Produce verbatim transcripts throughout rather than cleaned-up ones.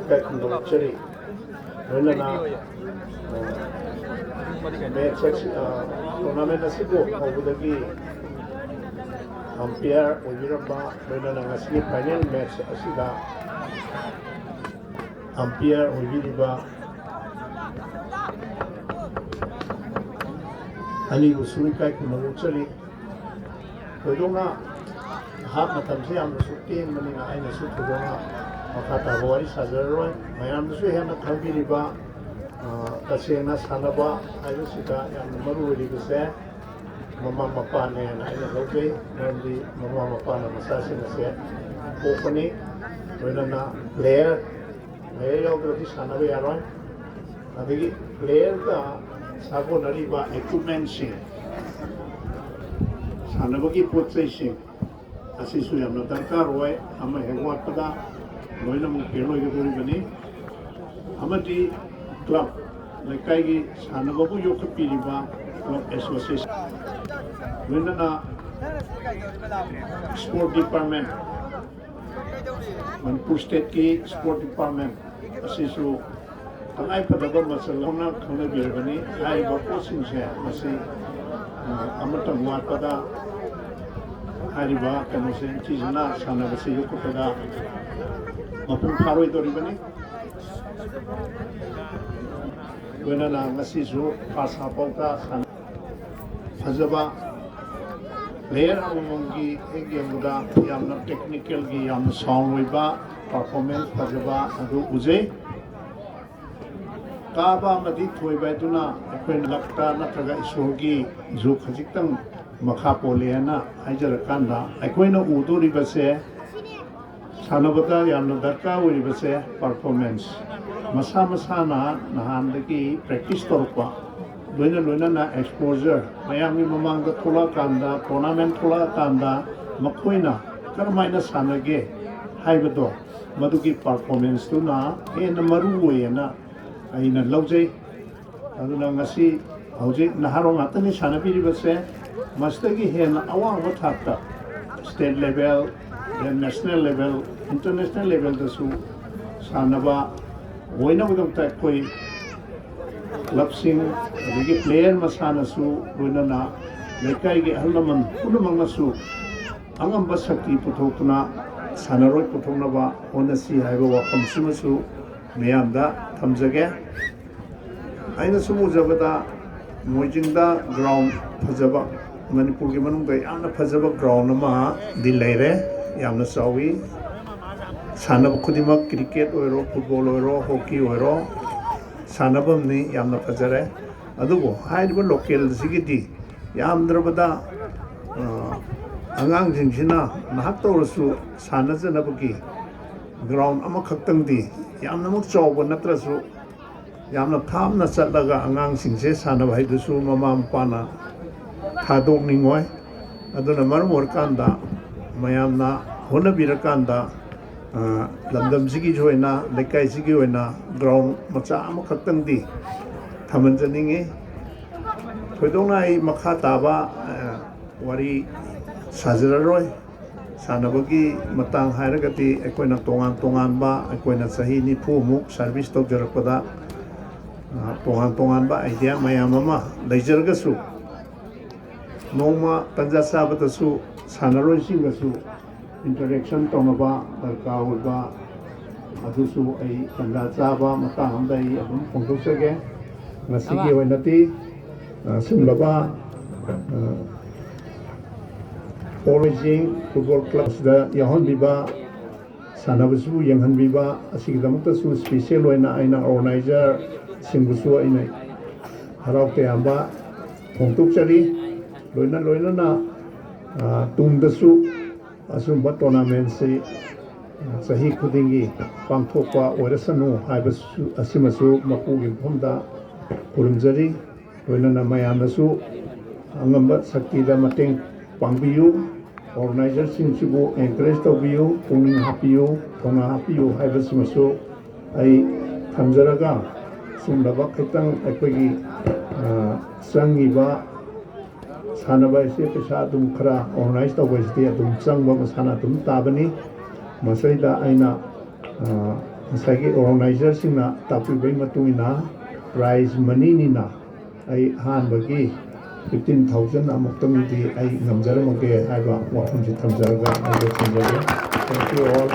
ꯏꯀꯥꯏ ꯈꯨꯝꯅꯕ ꯎꯠꯆꯔꯤ꯫ ꯂꯣꯏꯅꯅ, ꯑ, ꯃꯦꯠꯆ ꯑꯁꯤ, ꯑ, ꯇꯣꯔꯅꯥꯃꯦꯟ ꯑꯁꯤꯕꯨ ꯍꯧꯕꯗꯒꯤ ꯑꯝꯄꯤꯌꯔ ꯑꯣꯏꯕꯤꯔꯝꯕ, ꯂꯣꯏꯅꯅ ꯉꯁꯤꯒꯤ ꯐꯥꯏꯅꯦꯜ ꯃꯦꯠꯆ ꯑꯁꯤꯗ ꯑꯝꯄꯤꯌꯔ ꯑꯣꯏꯕꯤꯔꯤꯕ ꯑꯅꯤꯕꯨꯁꯨ ꯏꯀꯥꯏ ꯈꯨꯝꯅꯕ ꯎꯠꯆꯔꯤ꯫ ꯊꯣꯏꯗꯣꯛꯅ ꯍꯥꯞ ꯃꯇꯝꯁꯦ ꯌꯥꯝꯅꯁꯨ ꯇꯦꯟꯕꯅꯤꯅ ꯑꯩꯅꯁꯨ ꯊꯣꯏꯗꯣꯛꯅ ꯃꯈꯥ ꯇꯥꯕ ꯋꯥꯔꯤ ꯁꯥꯖꯔꯔꯣꯏ꯫ ꯃꯌꯥꯝꯅꯁꯨ ꯍꯦꯟꯅ ꯈꯪꯕꯤꯔꯤꯕ, ꯑ, ꯇꯁꯦꯡꯅ ꯁꯥꯟꯅꯕ ꯍꯥꯏꯕꯁꯤꯗ ꯌꯥꯝꯅ ꯃꯔꯨ ꯑꯣꯏꯔꯤꯕꯁꯦ ꯃꯃꯥ ꯃꯄꯥꯅꯦꯅ ꯑꯩꯅ ꯂꯧꯖꯩ꯫ ꯃꯔꯝꯗꯤ ꯃꯃꯥ ꯃꯄꯥꯅ ꯃꯆꯥꯁꯤꯡ ꯑꯁꯦ ꯄꯣꯛꯄꯅꯤ꯫ ꯂꯣꯏꯅꯅ ꯄ꯭ꯂꯦꯌꯔ, ꯄ꯭ꯂꯦꯌꯔ ꯌꯥꯎꯗ꯭ꯔꯗꯤ ꯁꯥꯟꯅꯕ ꯌꯥꯔꯣꯏ꯫ ꯑꯗꯒꯤ ꯄ꯭ꯂꯦꯌꯔꯒ ꯁꯥꯒꯣꯟꯅꯔꯤꯕ ꯏꯀ꯭ꯋꯤꯞꯃꯦꯟꯁꯤꯡ, ꯁꯥꯟꯅꯕꯒꯤ ꯄꯣꯠ ꯆꯩꯁꯤꯡ ꯑꯁꯤꯁꯨ ꯌꯥꯝꯅ ꯗꯔꯀꯥꯔ ꯑꯣꯏ꯫ ꯑꯃ ꯍꯦꯛ ꯋꯥꯠꯄꯗ ꯂꯣꯏꯅꯃꯛ ꯐꯦꯜ ꯑꯣꯏꯒꯗꯧꯔꯤꯕꯅꯤ꯫ ꯑꯃꯗꯤ ꯀ꯭ꯂꯕ, ꯂꯩꯀꯥꯏꯒꯤ ꯁꯥꯟꯅꯕꯕꯨ ꯌꯣꯛꯈꯠꯄꯤꯔꯤꯕ ꯀ꯭ꯂꯕ ꯑꯦꯁꯣꯁꯤꯌꯦꯁꯟ, ꯂꯣꯏꯅꯅ ꯁ꯭ꯄꯣꯔꯠ ꯗꯤꯄꯥꯔꯠꯃꯦꯟ, ꯃꯅꯤꯄꯨꯔ ꯁ꯭ꯇꯦꯠꯀꯤ ꯁ꯭ꯄꯣꯔꯠ ꯗꯤꯄꯥꯔꯠꯃꯦꯟ ꯑꯁꯤꯁꯨ ꯇꯉꯥꯏꯐꯗꯕ ꯃꯆꯜ ꯑꯃ ꯈꯪꯅꯕꯤꯔꯕꯅꯤ꯫ ꯍꯥꯏꯔꯤꯕ ꯄꯣꯠꯁꯤꯡꯁꯦ ꯃꯁꯤ, ꯑ, ꯑꯃꯇꯪ ꯋꯥꯠꯄꯗ ꯍꯥꯏꯔꯤꯕ ꯀꯩꯅꯣꯁꯦ, ꯅꯤꯡꯊꯤꯖꯅ ꯁꯥꯟꯅꯕꯁꯤ ꯌꯣꯛꯈꯠꯄꯗ ꯃꯄꯨꯡ ꯐꯥꯔꯣꯏꯗꯧꯔꯤꯕꯅꯤ꯫ ꯂꯣꯏꯅꯅ ꯉꯁꯤꯁꯨ ꯐꯥꯔꯁ ꯍꯥꯞ ꯐꯥꯎꯗ ꯁꯥꯟꯅ-, ꯐꯖꯕ ꯄ꯭ꯂꯦꯌꯔ ꯑꯃꯃꯝꯒꯤ ꯍꯦꯛ ꯌꯦꯡꯕꯗ ꯌꯥꯝꯅ ꯇꯦꯛꯅꯤꯀꯦꯜꯒꯤ ꯌꯥꯝꯅ ꯁꯥꯎꯟ ꯑꯣꯏꯕ ꯄꯔꯐꯣꯔꯃꯦꯟꯁ ꯐꯖꯕ ꯑꯗꯨ ꯎꯖꯩ꯫ ꯀꯥꯕ ꯑꯃꯗꯤ ꯊꯣꯏꯕ ꯍꯥꯏꯗꯨꯅ ꯑꯩꯈꯣꯏꯅ ꯂꯛꯇ ꯅꯠꯇ꯭ꯔꯒ ꯏꯁꯣꯔꯒꯤꯁꯨ ꯈꯖꯤꯛꯇꯪ ꯃꯈꯥ ꯄꯣꯜꯂꯦꯅ ꯍꯥꯏꯖꯔꯀꯥꯟꯗ, ꯑꯩꯈꯣꯏꯅ ꯎꯗꯣꯔꯤꯕꯁꯦ ꯁꯥꯟꯅꯕꯗ ꯌꯥꯝꯅ ꯗꯔꯀꯥꯔ ꯑꯣꯏꯔꯤꯕꯁꯦ ꯄꯔꯐꯣꯔꯃꯦꯟꯁ꯫ ꯃꯁꯥ ꯃꯁꯥꯅ ꯅꯍꯥꯟꯗꯒꯤ ꯄ꯭ꯔꯦꯛꯇꯤꯁ ꯇꯧꯔꯛꯄ, ꯂꯣꯏꯅ ꯂꯣꯏꯅꯅ ꯑꯦꯛꯁꯄꯣꯖꯔ, ꯃꯌꯥꯝꯒꯤ ꯃꯃꯥꯡꯗ ꯊꯣꯛꯂꯛꯑꯀꯥꯟꯗ, ꯇꯣꯔꯅꯥꯃꯦꯟ ꯊꯣꯛꯂꯛꯑꯀꯥꯟꯗ ꯃꯈꯣꯏꯅ ꯀꯔꯝꯍꯥꯏꯅ ꯁꯥꯟꯅꯒꯦ ꯍꯥꯏꯕꯗꯣ, ꯃꯗꯨꯒꯤ ꯄꯔꯐꯣꯔꯃꯦꯟꯁꯇꯨꯅ ꯍꯦꯟꯅ ꯃꯔꯨ ꯑꯣꯏꯌꯦꯅ ꯑꯩꯅ ꯂꯧꯖꯩ꯫ ꯑꯗꯨꯅ ꯉꯁꯤ ꯍꯧꯖꯤꯛ ꯅꯍꯥꯔꯣꯜ ꯉꯥꯛꯇꯅꯤ ꯁꯥꯟꯅꯕꯤꯔꯤꯕꯁꯦ꯫ ꯃꯁꯤꯗꯒꯤ ꯍꯦꯟꯅ ꯑꯋꯥꯡꯕ ꯊꯥꯛꯇ state level, national level, international ꯂꯦꯚꯦꯜꯗꯁꯨ ꯁꯥꯟꯅꯕ ꯑꯣꯏꯅꯕꯒꯤꯗꯃꯛꯇ ꯑꯩꯈꯣꯏ ꯀ꯭ꯂꯕꯁꯤꯡ, ꯑꯗꯒꯤ ꯄ꯭ꯂꯦꯌꯔ ꯃꯁꯥꯅꯁꯨ, ꯂꯣꯏꯅꯅ ꯂꯩꯀꯥꯏꯒꯤ ꯑꯍꯜ ꯂꯃꯟ ꯄꯨꯝꯅꯃꯛꯅꯁꯨ ꯑꯉꯝꯕ ꯁꯛꯇꯤ ꯄꯨꯊꯣꯛꯇꯨꯅ ꯁꯥꯟꯅꯔꯣꯏ ꯄꯨꯊꯣꯛꯅꯕ ꯍꯣꯠꯅꯁꯤ ꯍꯥꯏꯕ ꯋꯥꯐꯝꯁꯤꯃꯁꯨ ꯃꯤꯌꯥꯝꯗ ꯊꯝꯖꯒꯦ꯫ ꯑꯩꯅ ꯁꯨꯝ ꯎꯖꯕꯗ ꯃꯣꯏꯖꯤꯡꯗ ꯒ꯭ꯔꯥꯎꯟ ꯐꯖꯕ, ꯃꯅꯤꯄꯨꯔꯒꯤ ꯃꯅꯨꯡꯗ ꯌꯥꯝꯅ ꯐꯖꯕ ꯒ꯭ꯔꯥꯎꯟ ꯑꯃꯗꯤ ꯂꯩꯔꯦ, ꯌꯥꯝꯅ ꯆꯥꯎꯏ꯫ ꯁꯥꯟꯅꯕ ꯈꯨꯗꯤꯡꯃꯛ, ꯀ꯭ꯔꯤꯀꯦꯠ ꯑꯣꯏꯔꯣ, ꯐꯨꯠꯕꯣꯜ ꯑꯣꯏꯔꯣ, ꯍꯣꯀꯤ ꯑꯣꯏꯔꯣ, ꯁꯥꯟꯅꯐꯝꯅꯤ, ꯌꯥꯝꯅ ꯐꯖꯔꯦ꯫ ꯑꯗꯨꯕꯨ ꯍꯥꯏꯔꯤꯕ ꯂꯣꯀꯦꯜꯁꯤꯒꯤꯗꯤ ꯌꯥꯝꯗ꯭ꯔꯕꯗ, ꯑ, ꯑꯉꯥꯡꯁꯤꯡꯁꯤꯅ ꯅꯍꯥꯛꯇ ꯑꯣꯏꯔꯁꯨ ꯁꯥꯟꯅꯖꯅꯕꯒꯤ ꯒ꯭ꯔꯥꯎꯟ ꯑꯃꯈꯛꯇꯪꯗꯤ, ꯌꯥꯝꯅꯃꯛ ꯆꯥꯎꯕ ꯅꯠꯇ꯭ꯔꯁꯨ, ꯌꯥꯝꯅ ꯊꯥꯞꯅ ꯆꯠꯂꯒ ꯑꯉꯥꯡꯁꯤꯡꯁꯦ ꯁꯥꯟꯅꯕ ꯍꯥꯏꯗꯨꯁꯨ ꯃꯃꯥ ꯃꯄꯥꯅ ꯊꯥꯗꯣꯛꯅꯤꯡꯉꯣꯏ꯫ ꯑꯗꯨꯅ ꯃꯔꯝ ꯑꯣꯏꯔꯀꯥꯟꯗ ꯃꯌꯥꯝꯅ ꯍꯣꯠꯅꯕꯤꯔꯀꯥꯟꯗ, ꯑ, ꯂꯝꯗꯝꯁꯤꯒꯤꯁꯨ ꯑꯣꯏꯅ, ꯂꯩꯀꯥꯏꯁꯤꯒꯤ ꯑꯣꯏꯅ ꯒ꯭ꯔꯥꯎꯟ ꯃꯆꯥ ꯑꯃꯈꯛꯇꯪꯗꯤ ꯊꯝꯍꯟꯖꯅꯤꯡꯉꯤ꯫ ꯊꯣꯏꯗꯣꯛꯅ ꯑꯩ ꯃꯈꯥ ꯇꯥꯕ, ꯑ, ꯋꯥꯔꯤ ꯁꯥꯖꯔꯔꯣꯏ꯫ ꯁꯥꯟꯅꯕꯒꯤ ꯃꯇꯥꯡ ꯍꯥꯏꯔꯒꯗꯤ ꯑꯩꯈꯣꯏꯅ ꯇꯣꯉꯥꯟ ꯇꯣꯉꯥꯟꯕ, ꯑꯩꯈꯣꯏꯅ ꯆꯍꯤ ꯅꯤꯐꯨꯃꯨꯛ ꯁꯥꯔꯚꯤꯁ ꯇꯧꯖꯔꯛꯄꯗ, ꯑ, ꯇꯣꯉꯥꯟ ꯇꯣꯉꯥꯟꯕ ꯑꯥꯏꯗꯤꯌꯥ ꯃꯌꯥꯝ ꯑꯃ ꯂꯩꯖꯔꯒꯁꯨ, ꯅꯣꯡꯃ ꯇꯟꯖꯥ ꯆꯥꯕꯗꯁꯨ ꯁꯥꯟꯅꯔꯣꯏꯁꯤꯡꯒꯁꯨ ꯏꯟꯇꯔꯦꯛꯁꯟ ꯇꯧꯅꯕ ꯗꯔꯀꯥꯔ ꯑꯣꯏꯕ ꯑꯗꯨꯁꯨ ꯑꯩ ꯇꯟꯖꯥ ꯆꯥꯕ ꯃꯇꯥꯡ ꯑꯃꯗ ꯑꯩ ꯑꯗꯨꯝ ꯐꯣꯡꯗꯣꯛꯆꯒꯦ꯫ ꯉꯁꯤꯒꯤ ꯑꯣꯏꯅꯗꯤ, ꯑ, ꯁꯤꯒꯨꯝꯂꯕ, ꯑ, ꯑꯣꯜ ꯃꯣꯏꯖꯤꯡ ꯐꯨꯠꯕꯣꯜ ꯀ꯭ꯂꯕꯁꯤꯗ ꯌꯥꯎꯍꯟꯕꯤꯕ, ꯁꯥꯟꯅꯕꯁꯤꯕꯨ ꯌꯦꯡꯍꯟꯕꯤꯕ ꯑꯁꯤꯒꯤꯗꯃꯛꯇꯁꯨ ꯏꯁꯄꯤꯁꯦꯜ ꯑꯣꯏꯅ ꯑꯩꯅ ꯑꯣꯔꯒꯅꯥꯏꯖꯔꯁꯤꯡꯕꯨꯁꯨ ꯑꯩꯅ ꯍꯔꯥꯎ ꯇꯌꯥꯝꯕ ꯐꯣꯡꯗꯣꯛꯆꯔꯤ꯫ ꯂꯣꯏꯅ ꯂꯣꯏꯅꯅ, ꯑ, ꯇꯨꯡꯗꯁꯨ ꯑꯁꯨꯝꯕ ꯇꯣꯔꯅꯥꯃꯦꯟꯁꯤ, ꯑ, ꯆꯍꯤ ꯈꯨꯗꯤꯡꯒꯤ ꯄꯥꯡꯊꯣꯛꯄ ꯑꯣꯏꯔꯁꯅꯨ ꯍꯥꯏꯕꯁꯨ, ꯑꯁꯤꯃꯁꯨ ꯃꯄꯨꯒꯤ ꯃꯐꯝꯗ ꯈꯨꯔꯨꯝꯖꯔꯤ꯫ ꯂꯣꯏꯅꯅ ꯃꯌꯥꯝꯅꯁꯨ ꯑꯉꯝꯕ ꯁꯛꯇꯤꯗ ꯃꯇꯦꯡ ꯄꯥꯡꯕꯤꯌꯨ꯫ ꯑꯣꯔꯒꯅꯥꯏꯖꯔꯁꯤꯡꯁꯤꯕꯨ ꯑꯦꯟꯀꯔꯦꯖ ꯇꯧꯕꯤꯌꯨ, ꯄꯨꯛꯅꯤꯡ ꯍꯥꯞꯄꯤꯌꯨ, ꯊꯧꯅꯥ ꯍꯥꯞꯄꯤꯌꯨ ꯍꯥꯏꯕꯁꯤꯃꯁꯨ ꯑꯩ ꯊꯝꯖꯔꯒ, ꯁꯤꯒꯨꯝꯂꯕ ꯈꯤꯇꯪ ꯑꯩꯈꯣꯏꯒꯤ, ꯑ, ꯆꯪꯉꯤꯕ ꯁꯥꯟꯅꯕ ꯍꯥꯏꯁꯦ ꯄꯩꯁꯥ ꯑꯗꯨꯝ ꯈꯔ ꯑꯣꯔꯒꯅꯥꯏꯖ ꯇꯧꯕ ꯍꯥꯏꯁꯤꯗꯤ ꯑꯗꯨꯝ ꯆꯪꯕ ꯃꯁꯥꯅ ꯑꯗꯨꯝ ꯇꯥꯕꯅꯤ꯫ ꯃꯁꯤꯗ ꯑꯩꯅ, ꯑ, ꯉꯁꯥꯏꯒꯤ ꯑꯣꯔꯒꯅꯥꯏꯖꯔꯁꯤꯡꯅ ꯇꯥꯛꯄꯤꯕꯒꯤ ꯃꯇꯨꯡ ꯏꯟꯅ, ꯄ꯭ꯔꯥꯏꯖ ꯃꯅꯤꯅꯤꯅ ꯑꯩ ꯑꯍꯥꯟꯕꯒꯤ ꯐꯤꯐꯇꯤꯟ ꯊꯥꯎꯖꯟ ꯑꯃꯨꯛꯇꯪꯗꯤ ꯑꯩ ꯉꯝꯖꯔꯝꯃꯒꯦ ꯍꯥꯏꯕ ꯋꯥꯐꯝꯁꯤ ꯊꯝꯖꯔꯒ ꯑꯩ ꯂꯣꯏꯁꯤꯟꯖꯒꯦ꯫ Thank you all.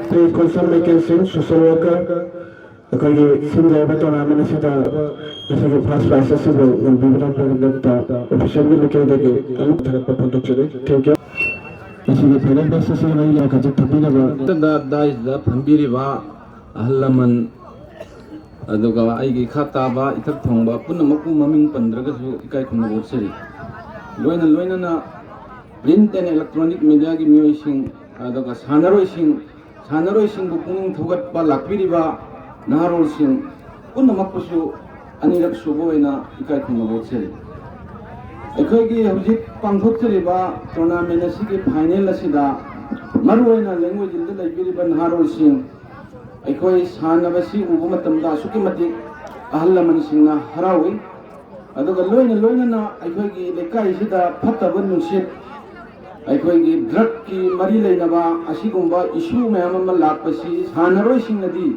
ꯄ꯭ꯔꯤ ꯀꯣꯟꯁꯜ ꯃꯦꯀꯦꯟꯁꯤꯡ, ꯁꯣꯁꯤꯌꯦꯜ ꯋꯥꯔꯀꯔ, ꯑꯩꯈꯣꯏꯒꯤ ꯁꯤꯟꯖꯔꯤꯕ ꯇꯣꯔꯅꯥꯃꯦꯟ ꯑꯁꯤꯗ ꯉꯁꯤꯒꯤ ꯐꯥꯔꯁ ꯄ꯭ꯔꯥꯏꯖ ꯑꯁꯤꯕꯨ ꯌꯦꯡꯕꯤꯕꯒꯤꯗꯃꯛꯇ ꯑꯣꯐꯤꯁꯤꯌꯦꯜꯒꯤ ꯃꯥꯏꯀꯩꯗꯒꯤ ꯑꯃꯨꯛ ꯊꯥꯒꯠꯄ ꯐꯣꯡꯗꯣꯛꯆꯔꯤ꯫ Thank you. ꯉꯁꯤꯒꯤ ꯐꯥꯏꯅꯦꯜ ꯃꯦꯆ ꯑꯁꯤ ꯃꯔꯤ ꯂꯥꯛꯀ ꯊꯝꯕꯤꯅꯕ꯫ ꯃꯊꯪꯗ ꯗꯥꯏꯁꯗ ꯐꯝꯕꯤꯔꯤꯕ ꯑꯍꯜ ꯂꯃꯟ, ꯑꯗꯨꯒ ꯑꯩꯒꯤ ꯏꯈꯥ ꯇꯥꯕ ꯏꯊꯛ ꯊꯣꯡꯕ ꯄꯨꯝꯅꯃꯛꯄꯨ ꯃꯃꯤꯡ ꯄꯟꯗ꯭ꯔꯒꯁꯨ ꯏꯀꯥꯏ ꯈꯨꯝꯅꯕ ꯎꯠꯆꯔꯤ꯫ ꯂꯣꯏꯅ ꯂꯣꯏꯅꯅ ꯄ꯭ꯔꯤꯟꯠ ꯑꯦꯟ ꯏꯂꯦꯛꯇ꯭ꯔꯣꯅꯤꯛ ꯃꯦꯗꯤꯌꯥꯒꯤ ꯃꯤꯑꯣꯏꯁꯤꯡ, ꯑꯗꯨꯒ ꯁꯥꯟꯅꯔꯣꯏꯁꯤꯡ, ꯁꯥꯟꯅꯔꯣꯏꯁꯤꯡꯕꯨ ꯄꯨꯛꯅꯤꯡ ꯊꯧꯒꯠꯄ ꯂꯥꯛꯄꯤꯔꯤꯕ ꯅꯍꯥꯔꯣꯜꯁꯤꯡ ꯄꯨꯝꯅꯃꯛꯄꯨꯁꯨ ꯑꯅꯤꯔꯛ ꯁꯨꯕ ꯑꯣꯏꯅ ꯏꯀꯥꯏ ꯈꯨꯝꯅꯕ ꯎꯠꯆꯔꯤ꯫ ꯑꯩꯈꯣꯏꯒꯤ ꯍꯧꯖꯤꯛ ꯄꯥꯡꯊꯣꯛꯆꯔꯤꯕ ꯇꯣꯔꯅꯥꯃꯦꯟ ꯑꯁꯤꯒꯤ ꯐꯥꯏꯅꯦꯜ ꯑꯁꯤꯗ ꯃꯔꯨꯑꯣꯏꯅ ꯂꯦꯡꯒꯣꯏꯖꯤꯜꯗ ꯂꯩꯕꯤꯔꯤꯕ ꯅꯍꯥꯔꯣꯜꯁꯤꯡ, ꯑꯩꯈꯣꯏ ꯁꯥꯟꯅꯕꯁꯤ ꯎꯕ ꯃꯇꯝꯗ ꯑꯁꯨꯛꯀꯤ ꯃꯇꯤꯛ ꯑꯍꯜ ꯂꯃꯟꯁꯤꯡꯅ ꯍꯔꯥꯎꯏ꯫ ꯑꯗꯨꯒ ꯂꯣꯏꯅ ꯂꯣꯏꯅꯅ ꯑꯩꯈꯣꯏꯒꯤ ꯂꯩꯀꯥꯏꯁꯤꯗ ꯐꯠꯇꯕ ꯅꯨꯡꯁꯤꯠ, ꯑꯩꯈꯣꯏꯒꯤ ꯗ꯭ꯔꯒꯀꯤ ꯃꯔꯤ ꯂꯩꯅꯕ ꯑꯁꯤꯒꯨꯝꯕ ꯏꯁꯨ ꯃꯌꯥꯝ ꯑꯃ ꯂꯥꯛꯄꯁꯤ ꯁꯥꯟꯅꯔꯣꯏꯁꯤꯡꯅꯗꯤ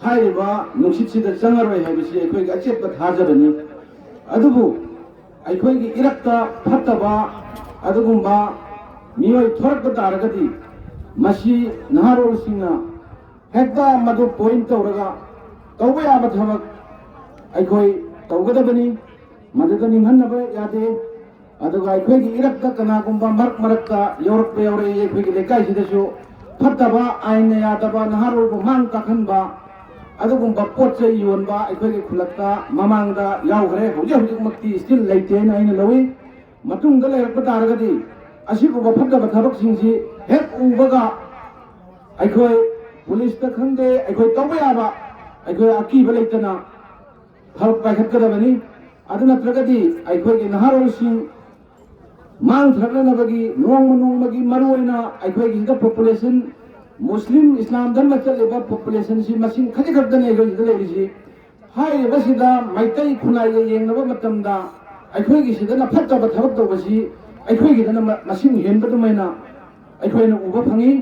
ꯍꯥꯏꯔꯤꯕ ꯅꯨꯡꯁꯤꯠꯁꯤꯗ ꯆꯪꯉꯔꯣꯏ ꯍꯥꯏꯕꯁꯤ ꯑꯩꯈꯣꯏꯒꯤ ꯑꯆꯦꯠꯄ ꯊꯥꯖꯕꯅꯤ꯫ ꯑꯗꯨꯕꯨ ꯑꯩꯈꯣꯏꯒꯤ ꯏꯔꯛꯇ ꯐꯠꯇꯕ ꯑꯗꯨꯒꯨꯝꯕ ꯃꯤꯑꯣꯏ ꯊꯣꯔꯛꯄ ꯇꯥꯔꯒꯗꯤ ꯃꯁꯤ ꯅꯍꯥꯔꯣꯜꯁꯤꯡꯅ ꯍꯦꯛꯇ ꯃꯗꯨ ꯄꯣꯏꯟꯠ ꯇꯧꯔꯒ ꯇꯧꯕ ꯌꯥꯕ ꯊꯕꯛ ꯑꯩꯈꯣꯏ ꯇꯧꯒꯗꯕꯅꯤ꯫ ꯃꯗꯨꯗ ꯅꯤꯡꯍꯟꯅꯕ ꯌꯥꯗꯦ꯫ ꯑꯗꯨꯒ ꯑꯩꯈꯣꯏꯒꯤ ꯏꯔꯛꯇ ꯀꯅꯥꯒꯨꯝꯕ ꯃꯔꯛ ꯃꯔꯛꯇ ꯌꯥꯎꯔꯛꯄ ꯌꯥꯎꯔꯛꯏ꯫ ꯑꯩꯈꯣꯏꯒꯤ ꯂꯩꯀꯥꯏꯁꯤꯗꯁꯨ ꯐꯠꯇꯕ, ꯑꯥꯏꯟꯅ ꯌꯥꯗꯕ, ꯅꯍꯥꯔꯣꯜꯕꯨ ꯃꯥꯡ ꯇꯥꯛꯍꯟꯕ ꯑꯗꯨꯒꯨꯝꯕ ꯄꯣꯠ ꯆꯩ ꯌꯣꯟꯕ ꯑꯩꯈꯣꯏꯒꯤ ꯈꯨꯜꯂꯛꯇ ꯃꯃꯥꯡꯗ ꯌꯥꯎꯈ꯭ꯔꯦ꯫ ꯍꯧꯖꯤꯛ ꯍꯧꯖꯤꯛꯃꯛꯇꯤ ꯁ꯭ꯇꯤꯜ ꯂꯩꯇꯦꯅ ꯑꯩꯅ ꯂꯧꯏ꯫ ꯃꯇꯨꯡꯗ ꯂꯩꯔꯛꯄ ꯇꯥꯔꯒꯗꯤ ꯑꯁꯤꯒꯨꯝꯕ ꯐꯠꯇꯕ ꯊꯕꯛꯁꯤꯡꯁꯤ ꯍꯦꯛ ꯎꯕꯒ ꯑꯩꯈꯣꯏ ꯄꯨꯂꯤꯁꯇ ꯈꯪꯗꯦ, ꯑꯩꯈꯣꯏ ꯇꯧꯕ ꯌꯥꯕ ꯑꯩꯈꯣꯏ ꯑꯀꯤꯕ ꯂꯩꯇꯅ ꯊꯕꯛ ꯄꯥꯏꯈꯠꯀꯗꯕꯅꯤ꯫ ꯑꯗꯨ ꯅꯠꯇ꯭ꯔꯒꯗꯤ ꯑꯩꯈꯣꯏꯒꯤ ꯅꯍꯥꯔꯣꯜꯁꯤꯡ ꯃꯥꯡꯊꯔꯛꯅꯅꯕꯒꯤ ꯅꯣꯡꯃ ꯅꯣꯡꯃꯒꯤ ꯃꯔꯨꯑꯣꯏꯅ ꯑꯩꯈꯣꯏꯒꯤꯁꯤꯗ ꯄꯣꯄꯨꯂꯦꯁꯟ, ꯃꯨꯁꯂꯤꯝ ꯏꯁꯂꯥꯝ ꯙꯔꯃ ꯆꯠꯂꯤꯕ ꯄꯣꯄꯨꯂꯦꯁꯟꯁꯤ ꯃꯁꯤꯡ ꯈꯖꯤꯛ ꯈꯛꯇꯅꯤ ꯑꯩꯈꯣꯏꯁꯤꯗ ꯂꯩꯔꯤꯁꯤ꯫ ꯍꯥꯏꯔꯤꯕꯁꯤꯗ ꯃꯩꯇꯩ ꯈꯨꯟꯅꯥꯏꯒ ꯌꯦꯡꯅꯕ ꯃꯇꯝꯗ ꯑꯩꯈꯣꯏꯒꯤꯁꯤꯗꯅ ꯐꯠꯇꯕ ꯊꯕꯛ ꯇꯧꯕꯁꯤ ꯑꯩꯈꯣꯏꯒꯤꯗꯅ ꯃ-, ꯃꯁꯤꯡ ꯍꯦꯟꯕ ꯑꯗꯨꯃꯥꯏꯅ ꯑꯩꯈꯣꯏꯅ ꯎꯕ ꯐꯪꯉꯤ꯫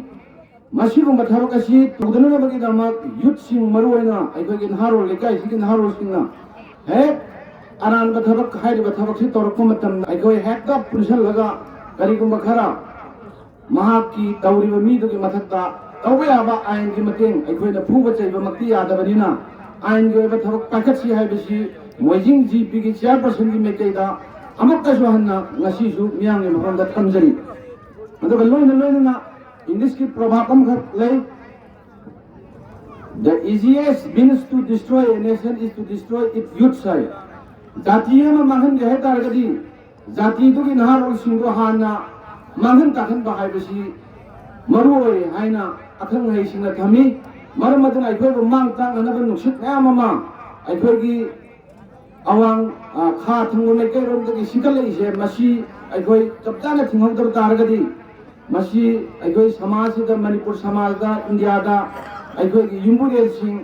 ꯃꯁꯤꯒꯨꯝꯕ ꯊꯕꯛ ꯑꯁꯤ ꯇꯧꯗꯅꯕꯒꯤꯗꯃꯛ ꯌꯨꯠꯁꯤꯡ, ꯃꯔꯨꯑꯣꯏꯅ ꯑꯩꯈꯣꯏꯒꯤ ꯅꯍꯥꯔꯣꯜ, ꯂꯩꯀꯥꯏꯁꯤꯒꯤ ꯅꯍꯥꯔꯣꯜꯁꯤꯡꯅ ꯍꯦꯛ ꯑꯔꯥꯟꯕ ꯊꯕꯛ ꯍꯥꯏꯔꯤꯕ ꯊꯕꯛꯁꯤ ꯇꯧꯔꯛꯄ ꯃꯇꯝꯗ ꯑꯩꯈꯣꯏ ꯍꯦꯛꯇ ꯄꯨꯟꯁꯤꯜꯂꯒ ꯀꯔꯤꯒꯨꯝꯕ ꯈꯔ ꯃꯍꯥꯛꯀꯤ ꯇꯧꯔꯤꯕ ꯃꯤꯗꯨꯒꯤ ꯃꯊꯛꯇ ꯇꯧꯕ ꯌꯥꯕ ꯑꯥꯏꯟꯒꯤ ꯃꯇꯦꯡ, ꯑꯩꯈꯣꯏꯅ ꯐꯨꯕ ꯆꯩꯕꯃꯛꯇꯤ ꯌꯥꯗꯕꯅꯤꯅ ꯑꯥꯏꯟꯒꯤ ꯑꯣꯏꯕ ꯊꯕꯛ ꯄꯥꯏꯈꯠꯁꯤ ꯍꯥꯏꯕꯁꯤ ꯃꯣꯏꯖꯤꯡ ꯖꯤ ꯄꯤꯒꯤ ꯆꯤꯌꯥꯔꯄꯔꯁꯟꯒꯤ ꯃꯥꯏꯀꯩꯗ ꯑꯃꯨꯛꯀꯁꯨ ꯍꯟꯅ ꯉꯁꯤꯁꯨ ꯃꯤꯌꯥꯝꯒꯤ ꯃꯐꯝꯗ ꯊꯝꯖꯔꯤ꯫ ꯑꯗꯨꯒ ꯂꯣꯏꯅ ꯂꯣꯏꯅꯅ ꯏꯪꯂꯤꯁꯀꯤ ꯄ꯭ꯔꯣꯚꯥꯕ ꯑꯃꯈꯛ ꯂꯩ, "The easiest means to destroy a nation is to destroy its youth" ꯍꯥꯏ꯫ ꯖꯥꯇꯤ ꯑꯃ ꯃꯥꯡꯍꯟꯒꯦ ꯍꯥꯏ ꯇꯥꯔꯒꯗꯤ ꯖꯥꯇꯤꯗꯨꯒꯤ ꯅꯍꯥꯔꯣꯜꯁꯤꯡꯗꯣ ꯍꯥꯟꯅ ꯃꯥꯡꯍꯟ ꯇꯥꯛꯍꯟꯕ ꯍꯥꯏꯕꯁꯤ ꯃꯔꯨ ꯑꯣꯏ ꯍꯥꯏꯅ ꯑꯈꯪ ꯑꯍꯩꯁꯤꯡꯅ ꯊꯝꯃꯤ꯫ ꯃꯔꯝ ꯑꯗꯨꯅ ꯑꯩꯈꯣꯏꯕꯨ ꯃꯥꯡ ꯇꯥꯛꯅꯅꯕ ꯅꯨꯡꯁꯤꯠ ꯃꯌꯥꯝ ꯑꯃ ꯑꯩꯈꯣꯏꯒꯤ ꯑꯋꯥꯡ, ꯑ, ꯈꯥ ꯊꯪꯕ ꯃꯥꯏꯀꯩꯔꯣꯝꯗꯒꯤ ꯁꯤꯒꯠꯂꯛꯏꯁꯦ, ꯃꯁꯤ ꯑꯩꯈꯣꯏ ꯆꯞ ꯆꯥꯅ ꯊꯤꯡꯍꯧꯗꯕ ꯇꯥꯔꯒꯗꯤ ꯃꯁꯤ ꯑꯩꯈꯣꯏ ꯁꯃꯥꯖꯁꯤꯗ, ꯃꯅꯤꯄꯨꯔ ꯁꯃꯥꯖꯗ, ꯏꯟꯗꯤꯌꯥꯗ ꯑꯩꯈꯣꯏꯒꯤ ꯌꯨꯝꯕꯨꯔꯦꯜꯁꯤꯡ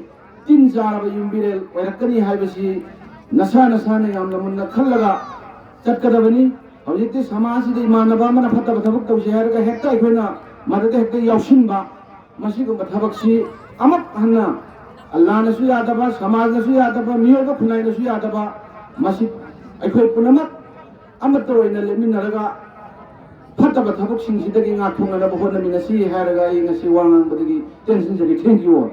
ꯇꯤꯟ ꯆꯥꯔꯕ ꯌꯨꯝꯕꯤꯔꯦꯜ ꯑꯣꯏꯔꯛꯀꯅꯤ ꯍꯥꯏꯕꯁꯤ ꯅꯁꯥ ꯅꯁꯥꯅ ꯌꯥꯝꯅ ꯃꯨꯟꯅ ꯈꯜꯂꯒ ꯆꯠꯀꯗꯕꯅꯤ꯫ ꯍꯧꯖꯤꯛꯇꯤ ꯁꯃꯥꯖꯁꯤꯗ ꯏꯃꯥꯟꯅꯕ ꯑꯃꯅ ꯐꯠꯇꯕ ꯊꯕꯛ ꯇꯧꯁꯦ ꯍꯥꯏꯔꯒ ꯍꯦꯛꯇ ꯑꯩꯈꯣꯏꯅ ꯃꯗꯨꯗ ꯍꯦꯛꯇ ꯌꯥꯎꯁꯤꯟꯕ, ꯃꯁꯤꯒꯨꯝꯕ ꯊꯕꯛꯁꯤ ꯑꯃꯨꯛ ꯍꯟꯅ ꯑꯜꯂꯥꯅꯁꯨ ꯌꯥꯗꯕ, ꯁꯃꯥꯖꯅꯁꯨ ꯌꯥꯗꯕ, ꯃꯤꯑꯣꯏꯕ ꯈꯨꯟꯅꯥꯏꯅꯁꯨ ꯌꯥꯗꯕ, ꯃꯁꯤ ꯑꯩꯈꯣꯏ ꯄꯨꯝꯅꯃꯛ ꯑꯃꯠꯇ ꯑꯣꯏꯅ ꯂꯦꯞꯃꯤꯟꯅꯔꯒ ꯐꯠꯇꯕ ꯊꯕꯛꯁꯤꯡꯁꯤꯗꯒꯤ ꯉꯥꯛꯊꯣꯛꯅꯅꯕ ꯍꯣꯠꯅꯃꯤꯟꯅꯁꯤ ꯍꯥꯏꯔꯒ ꯑꯩ ꯉꯁꯤ ꯋꯥ ꯉꯥꯡꯕꯗꯒꯤ ꯇꯦꯟꯁꯤꯟꯖꯔꯤ꯫ Thank you all.